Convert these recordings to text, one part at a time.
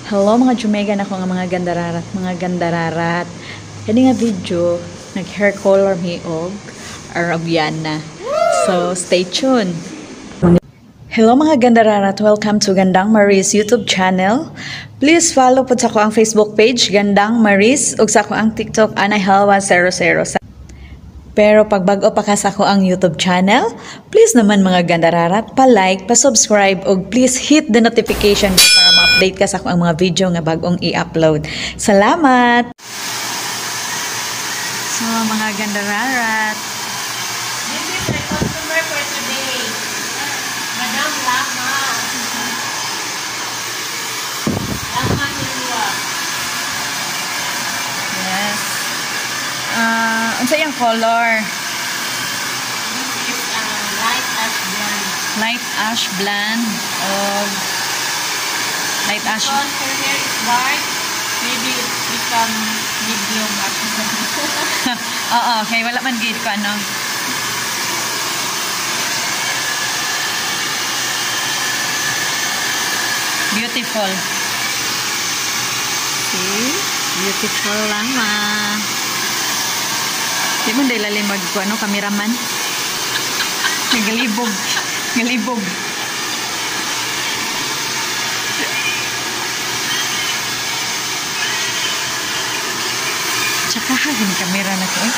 Hello mga Jumegan ako nga mga gandararat, mga gandararat. Kani nga video, nag hair color mi og Arabiana. So stay tuned. Hello mga gandararat, welcome to Gandang Maris YouTube channel. Please follow po sa ko ang Facebook page Gandang Maris ug sa ko ang TikTok Anay Halwa 00. Pero pag bago pa ka sa ako ang YouTube channel, please naman mga gandararat, pa-like, pa-subscribe ug please hit the notification bell para ma-update ka sa ako ang mga video nga bagong i-upload. Salamat! So mga gandararat, This is our customer for today. Madam Lama. Lama Hilwa. Yes. Unsa iyang color? This is light ash blonde. Light ash blonde og light ash. Because her hair is dark, maybe it become medium ash blonde. Oo, kay wala man gid ko ano. Beautiful. See? Beautiful lama. Di man dahil lalim mag ko ano, kameraman. Nagalibog. Galibog. Tsaka ha, gini kamera na ko eh.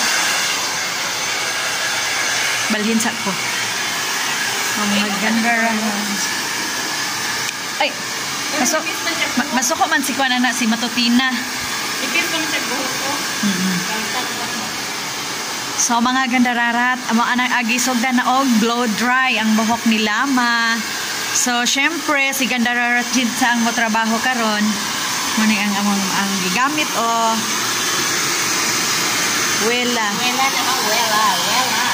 Balhin sa ko. Ang maganda ra. Ay, masuko man si kuan na si Matutina. Ipis man siya buhok ko. So mga gandararat, amo anang agi sugdan na og blow dry ang buhok ni Lama. So syempre si Gandararat jud sa ang motrabaho karon. Mo ni ang among ang gigamit o wela. Wela na ka, wela, wela.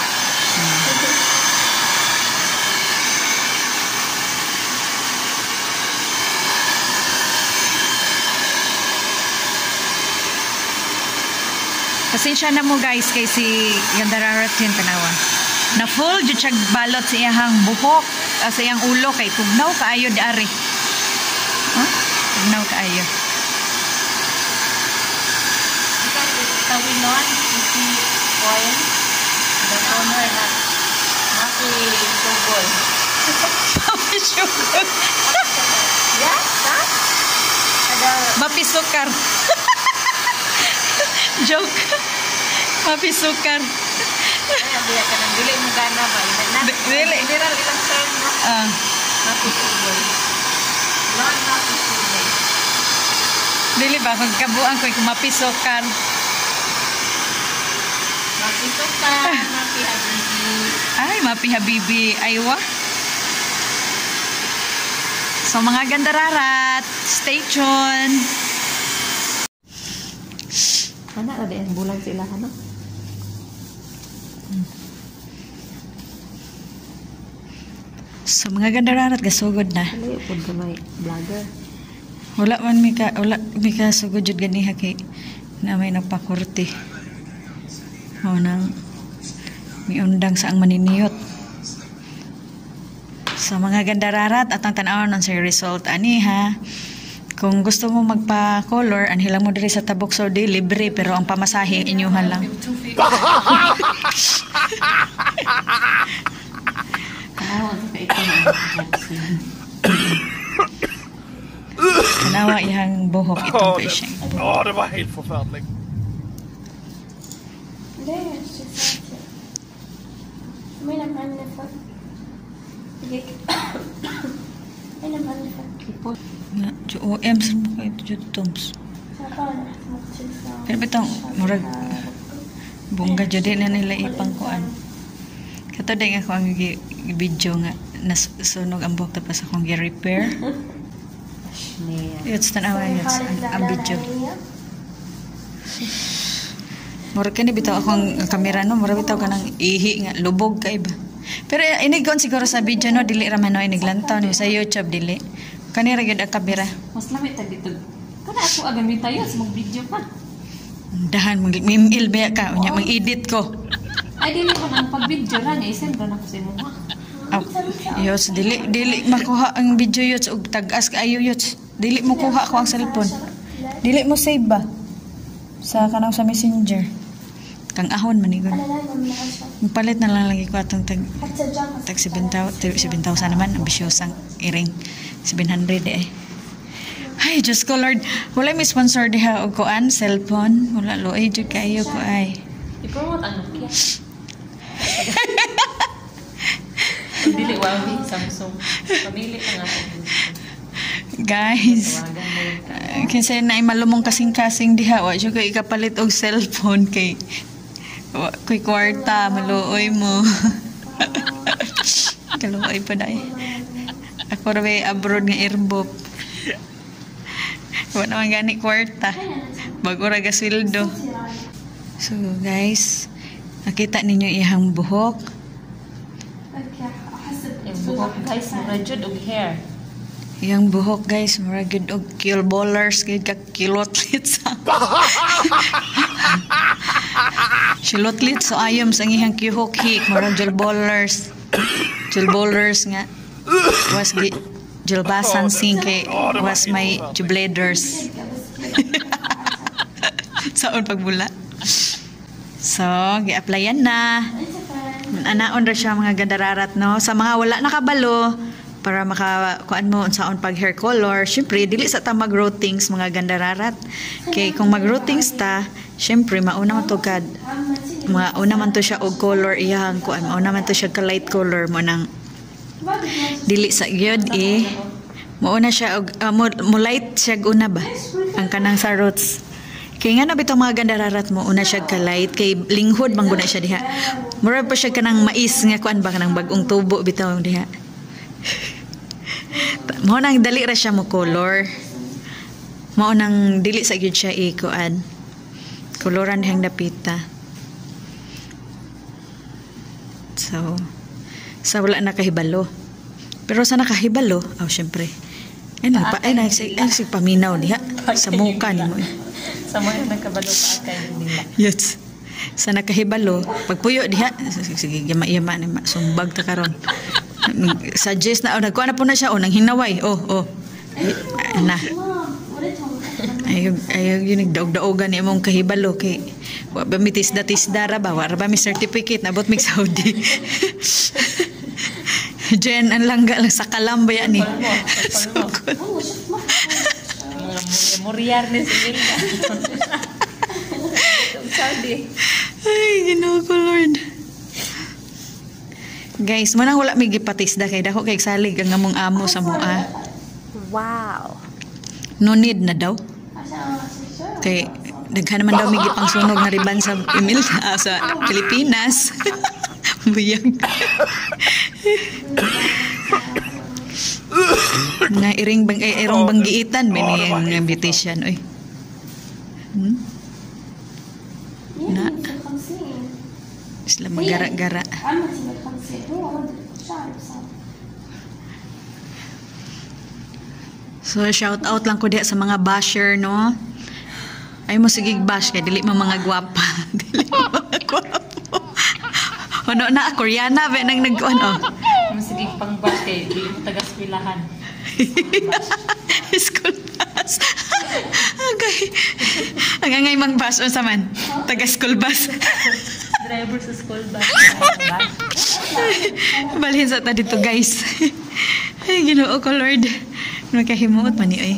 Pasensya na mo guys kay si Gandararat yun tanawa. Na full jud siya balot sa iyang buhok, sa iyang ulo kay tugnaw kaayo di ari. Huh? Tugnaw kaayo. Because it's tawinon, isi oil, the toner na mapi tugol. Mapi sugar. Yeah, ha? Ada Mapi sukar. Joke. Mapi sukar. Ay, abi ka nang dili mo gana ba? Na, Dili. General ilang term na mapi tugol. Non mapi tugol. Dili ba kung kabuang ko kung mapi sukar. Mapi sukar, mapi habibi. Ay, mapi habibi. Aywa. So mga gandararat, stay tuned. Ana ra din bulan sila ano? So mga gandararat gasugod na. Layo pud gamay vlogger. Wala man mi ka wala mi ka sugod jud ganiha kay na may nagpakurti. Mao nang miundang sa ang maniniyot. So mga gandararat atang tan-awon sa result ani ha. Kung gusto mo magpa-color, anhi lang mo diri sa Tabuk Saudi, libre pero ang pamasahe inyuhan lang. Tanawa iyang buhok itong kay siya. Åh, det var helt forfærdeligt. OM sa mo kayo jud toms. Pero bitong murag bongga jud na nila ipangkuan. Kato dai ako ang video nga nasunog ang buhok tapos akong gi-repair. It's tanawa it's ang video. Murag kani bitaw akong kamera no, murag bitaw kanang ihi nga lubog kay ba. Pero inig kon siguro sa video no dili ra man no inig lantaw ni sa YouTube dili. Kani ra gyud ang kamera. Mas lamit ta dito. Kana ako agamit tayo sa mag-video pa. Dahan mag-email ba ka unya mag-edit ko. Ay dili ko nang pag-video ra niya isend ra nako sa imo. Aw. Yots, dili dili makuha ang video, Yots, og tag-as kaayo, Yots. Dili mo kuha ko ang cellphone. Dili mo save ba? Sa kanang sa Messenger. Kang ahon manigod. Palit na lang lagi ko atong tag tag 7,000, 7,000 naman ambisyosang iring 700 eh. Ay, Diyos ko Lord, wala may sponsor diha og kuan cellphone, wala, luoy jud kaayo ko ay. I-promote ang Nokia. Dili Huawei, Samsung. Pamili ka nga kung gusto. Guys, Tawagan mo yung kasi naay malumong kasing-kasing diha, wa jud ko ikapalit og cellphone kay wa koy kwarta, maluoy mo. Kaluoy pa dai. Ako ra bay abroad nga airbop. Wa naman gani kwarta. Bago ra gasweldo. So guys, nakita ninyo iyang buhok. Yung buhok, guys, mura jud og hair. Iyang buhok, guys, mura gyud og kill ballers gyud ka kilotlit sa. Kilotlit so ayom sa iyang kihok hik murag jul ballers. Jul ballers nga was gi julbasan sing kay was may jubladers. Saon pagbula. So, gi-applyan na. Anaon ra siya, mga gandararat, no. Sa mga wala nakabalo para maka kuan mo unsaon pag hair color, syempre dili sa ta mag things, mga gandararat. Kay kung mag things ta, syempre mauna man to kad mauna man to siya og color iyang kuan, mauna man to siya ka light color mo nang dili sa gyud eh mauna siya og mo light siya og una ba ang kanang sa roots. Kay nga na bitaw, mga gandararat, mo una siya ka light kay linghod man guna siya diha. Mura pa siya kanang mais nga kuan ba, kanang bag-ong tubo bitaw diha. Mo nang dali ra siya mo color. Mao nang dili sa gyud siya i-kuan. Koloran dihang dapita. So, sa wala nakahibalo. Pero sa nakahibalo, aw syempre. Ay nagpa ay nag ay sig paminaw diha sa muka nimo. Sa mga nagkabalo pa kay nila. Yes. Sa nakahibalo, pagpuyo diha, sige, yama-yama ni sumbag ta karon. Suggest na, oh, nagkuha na po na siya, oh, nang hinaway, oh. Ay, na. Ayaw, ayaw yun, nagdaog-daogan ni imong kahibalo kay wa ba mi tisda-tisda ra ba, wa ra ba mi certificate nabot mig Saudi. Jen, ang langga lang sa kalamba yan ni. Palmo, palmo. Mga muryar ni si Milda. Saudi. Ay, Ginoo ko Lord. Guys, manang wala may gipatisda kay dako kay salig ang among amo sa mua. Wow. No need na daw. Kay daghan naman daw may gipangsunog nga riban sa Emil sa Pilipinas. Buyag. Nga iring bang ay irong banggiitan may ni ang beautician oy. Na sila magara-gara. So shout out lang ko diha sa mga basher, no. Ay mo sige bash kay dili mo mga gwapa. Dili mo mga gwapo. Ano na Koreana ba nang nag ano? Sige pang bash kay dili mo taga-eskwelahan. School bus. Okay. Ang angay mang bash unsa man? Taga school bus. Driver sa school bus. Balhin sa ta dito, guys. Ay, Ginoo ko Lord. Nakahimuot man ni oy.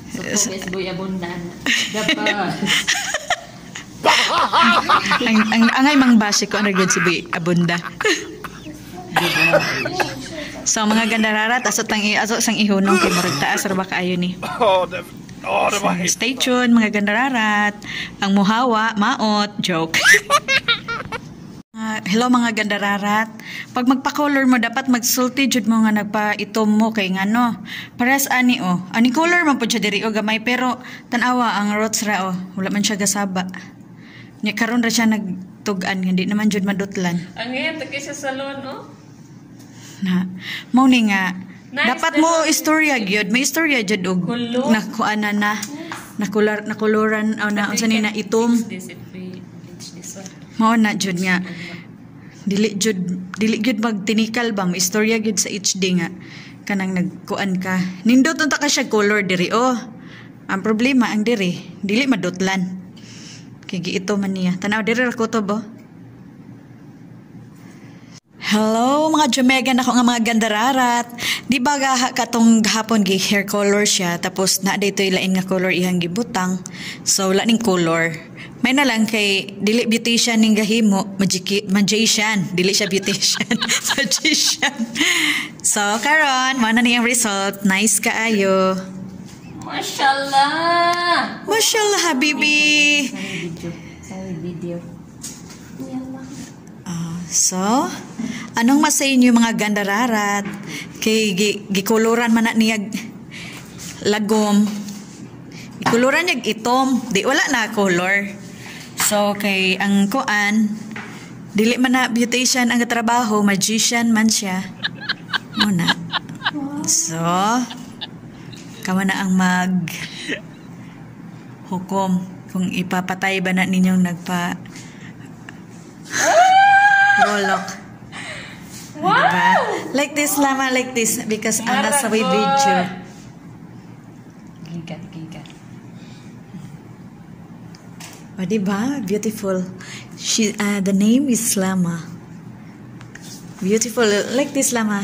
So, is Boy Abundan. The bus. Ang angay mang bash ko ano gyud si Boy Abunda. So mga gandararat, aso tang aso sang ihunong kay murag taas ra ba kaayo ni. Oh, the, oh, the So, stay tuned, mga gandararat. Ang muhawa, maot, joke. Ah, hello mga gandararat. Pag magpa-color mo dapat magsulti jud mo nga nagpa-itom mo kay ngano. Pares ani oh. Ani color man pud siya diri oh gamay pero tan-awa ang roots ra oh. Wala man siya gasaba. Nya karon ra siya nagtug-an nga di naman jud madutlan. Ang ngayon, taki sa salon, oh. Na mao ni nga Nice dapat mo istorya gyud, may istorya jud og Kulo. nakuan na na nakular nakuluran o na unsa ni na itom. Fix this if we bleach this one. Mao na jud nga. Dili jud magtinikal ba, istorya gyud sa HD nga kanang nagkuan ka. Nindot unta ka siya color diri, oh. Ang problema ang diri, dili madutlan. Kay giito man niya. Tanaw diri ra kutob, oh. Hello, mga Jumegan ako nga mga gandararat. Di ba gaha katong gahapon gi hair color siya, tapos na dito ilain nga color ihang gibutang. So wala ning color. May na lang kay dili beautician ning gahimo, magic magician, dili siya beautician, magician. So karon mao na niyang result, nice kaayo. Mashallah! Mashallah, habibi. Video. Sorry, video. Yalla. Ah, so, anong masay inyo, mga gandararat? Kay gikuluran man na niya lagom. Gikuluran niya itom. Di wala na color. So, kay ang kuan, dili man na beautician ang trabaho, magician man siya. Muna. So, kamo na ang mag hukom kung ipapatay ba na ninyong nagpa rolok. Wow! Diba? Like this, Lama, like this. Because ang nasa way video. Gigat, gigat. O, diba? Beautiful. The name is Lama. Beautiful. Like this, Lama.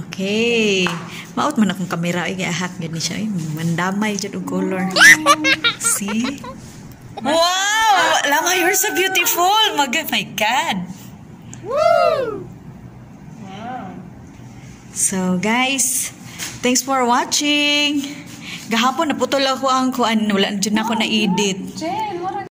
Okay. Maot man akong kamera. Ay, giahak gud ni siya. Ay, mandamay jud og color. See? Wow! Lama, you're so beautiful! My God! Wow! So, guys, thanks for watching. Gahapon naputol ako ang kuan, wala jud na ako na edit. Che!